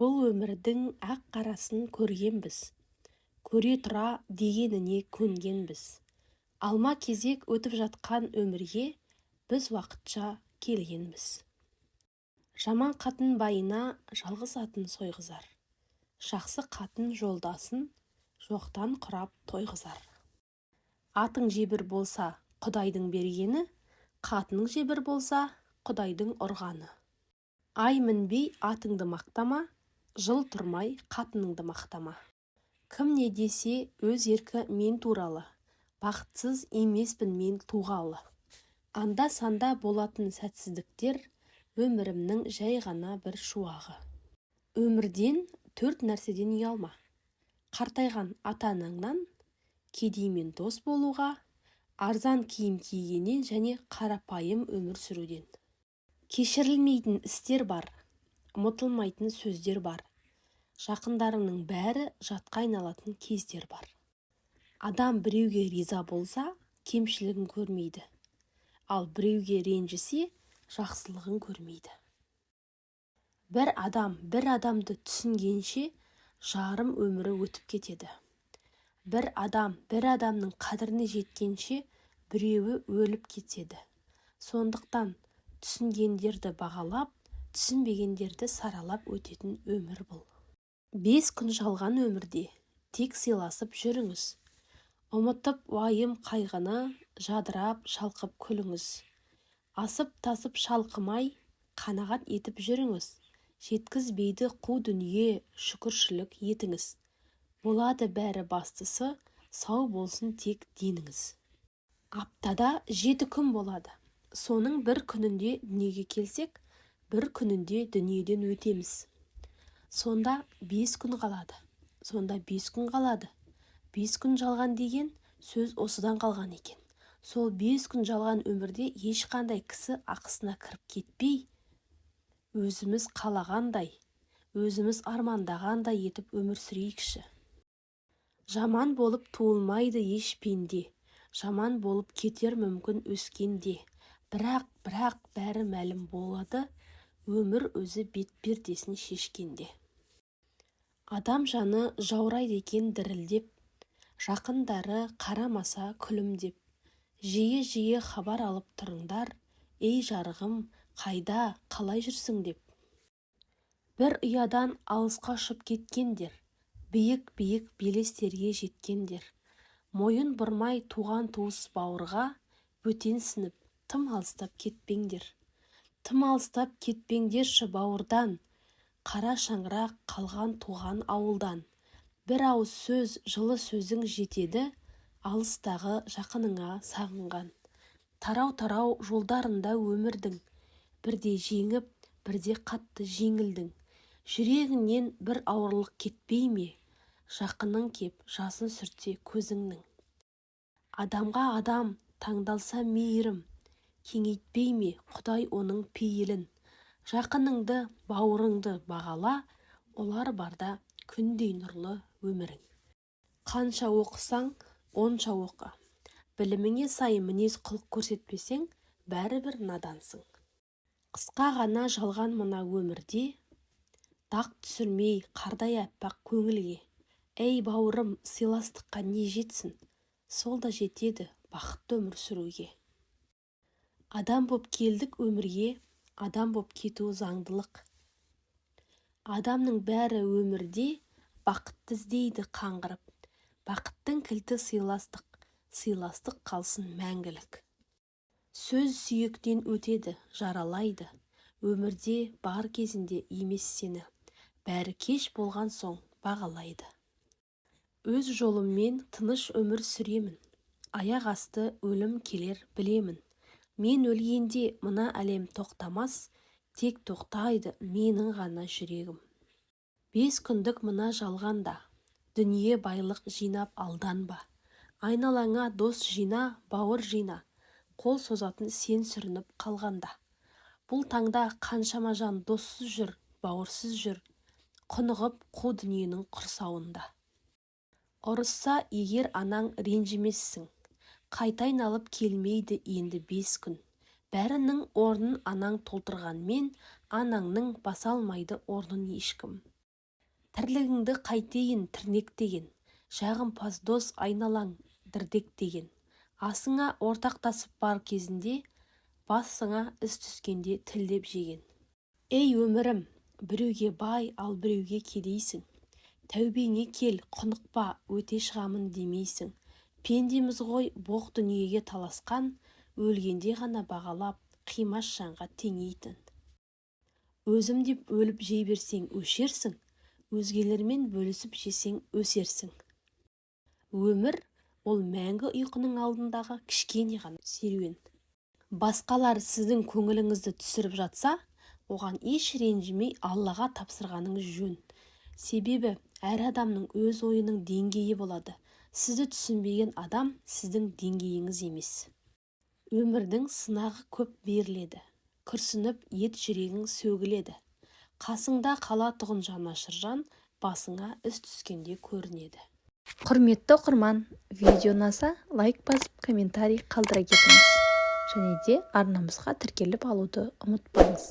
Бұл өмірдің ақ-қарасын көргенбіз, Көре тұра дегеніне көнгенбіз. Алма-кезек өтіп жатқан өмірге біз уақытша келгенбіз. Жаман қатын байына жалғыз атын сойғызар, Жақсы қатын жолдасын жоқтан құрап тойғызар. Атың жебір болса, Құдайдың бергені, Қатының жебір болса, Құдайдың ұрғаны. Ай мінбей атыңды мақтама, Жыл тұрмай қатыныңды мақтама. Кім не десе, өз еркі мен туралы, Бақытсыз емеспін мен туғалы. Анда-санда болатын сәтсіздіктер өмірімнің жай ғана бір шуағы. Өмірден төрт нәрседен ұялма: Қартайған ата-анаңнан, кедеймен дос болуға, арзан киім кигеннен және қарапайым өмір сүруден. Кешірілмейтін істер бар, ұмытылмайтын сөздер бар, жақындарыңның бәрі жатқа айналатын кездер бар. Адам біреуге риза болса, кемшілігін көрмейді, ал біреуге ренжісе, жақсылығын көрмейді. Бір адам бір адамды түсінгенше, жарым өмірі өтіп кетеді. Бір адам бір адамның қадіріне жеткенше, біреуі өліп кетеді. Сондықтан түсінгендерді бағалап, түсінбегендерді саралап өтетін өмір бұл. 5 күн жалған өмірде тек сыйласып жүріңіз. Ұмытып уайым-қайғыны, жадырап шалқып күліңіз. Асып-тасып шалқымай, қанағат етіп жүріңіз. Жеткізбейді қу дүние, шүкіршілік етіңіз. Болады бәрі, бастысы, сау болсын тек деніңіз. Аптада 7 күн болады. Соның бір күнінде дүниеге келсек, бір күнінде дүниеден өтеміз. Сонда 5 күн қалады. Сонда 5 күн қалады. 5 күн жалған деген сөз осыдан қалған екен. Сол 5 күн жалған өмірде ешқандай кісі ақысына кіріп кетпей, өзіміз қалағандай, өзіміз армандағандай етіп өмір сүрейікші. Жаман болып туылмайды еш пенде, жаман болып кетер мүмкін өскенде. Бірақ бәрі мәлім болады өмір өзі бет пердесін шешкенде. Адам жаны жаурайды екен дірілдеп, жақындары қарамаса күлімдеп. Жиі-жиі хабар алып тұрыңдар, ей, жарығым, қайда, қалай жүрсің деп. Бір ұядан алысқа ұшып кеткендер, биік-биік белестерге жеткендер, мойын бұрмай туған-туыс бауырға бөтенсініп, тым алыстап кетпеңдер. Тым алыстап кетпеңдерші бауырдан, қара шаңырақ қалған туған ауылдан. Бір ауыз сөз, жылы сөзің жетеді алыстағы жақыныңа сағынған. Тарау-тарау жолдарында өмірдің, бірде жеңіп, бірде қатты жеңілдің. Жүрегіңнен бір ауырлық кетпей ме, жақының кеп жасын сүртсе көзіңнің? Адамға адам таңдалса мейірім, кеңейтпей ме Құдай оның пейілін? Жақыныңды, бауырыңды бағала, олар барда күндей нұрлы өмірің. Қанша оқысаң, онша оқы. Біліміңе сай мінез-құлық көрсетпесең, бәрібір надансың. Қысқа ғана жалған мына өмірде дақ түсірмей қардай аппақ көңілге. Әй, бауырым, сыйластыққа не жетсін, сол да жетеді бақытты өмір сүруге. Адам боп келдік өмірге, адам боп кету заңдылық. Адамның бәрі өмірде бақытты іздейді қаңғырып. Бақыттың кілті сыйластық, сыйластық қалсын мәңгілік. Сөз сүйектен өтеді, жаралайды. Өмірде бар кезінде емес, сені бәрі кеш болған соң бағалайды. Өз жолыммен тыныш өмір сүремін. Аяқ асты өлім келер, білемін. Мен өлгенде мына әлем тоқтамас, тек тоқтайды менің ғана жүрегім. 5 күндік мына жалғанда дүние байлық жинап алданба. Айналаңа дос жина, бауыр жина, қол созатын сен сүрініп қалғанда. Бұл таңда қаншама жан доссыз жүр, бауырсыз жүр, құнығып қу дүниенің құрсауында. Ұрысса егер анаң, ренжімессің. Қайта айналып келмейді енді 5 күн. Бәрінің орнын анаң толтырғанмен, анаңның баса алмайды орнын ешкім. Тірлігіңді қайтейін тірнектеген? Жағымпаз дос айналаң дірдектеген. Асыңа ортақтасып бар кезінде, басыңа іс түскенде тілдеп жеген. Ей, өмірім, біреуге бай, ал біреуге кедейсің. Тәубеңе кел, құнықпа, өте шығамын демейсің. Пендеміз ғой боқ дүниеге таласқан, өлгенде ғана бағалап, қимас жанға теңейтін. Өзім деп өліп жей берсең, өшерсің, өзгелермен бөлісіп жесең, өсерсің. Өмір – ол мәңгі ұйқының алдындағы кішкене ғана серуен. Басқалар сіздің көңіліңізді түсіріп жатса, оған еш ренжімей, Аллаға тапсырғаныңыз жөн. Себебі әр адамның өз ойының деңгейі болады. Сізді түсінбеген адам сіздің деңгейіңіз емес. Өмірдің сынағы көп беріледі, күрсініп ет жүрегің сөгіледі. Қасыңда қалатұғын жанашыр жан басыңа іс түскенде көрінеді. Құрметті оқырман, видео ұнаса, лайк басып, комментарий қалдыра кетіңіз және де арнамызға тіркеліп алуды ұмытпаңыз.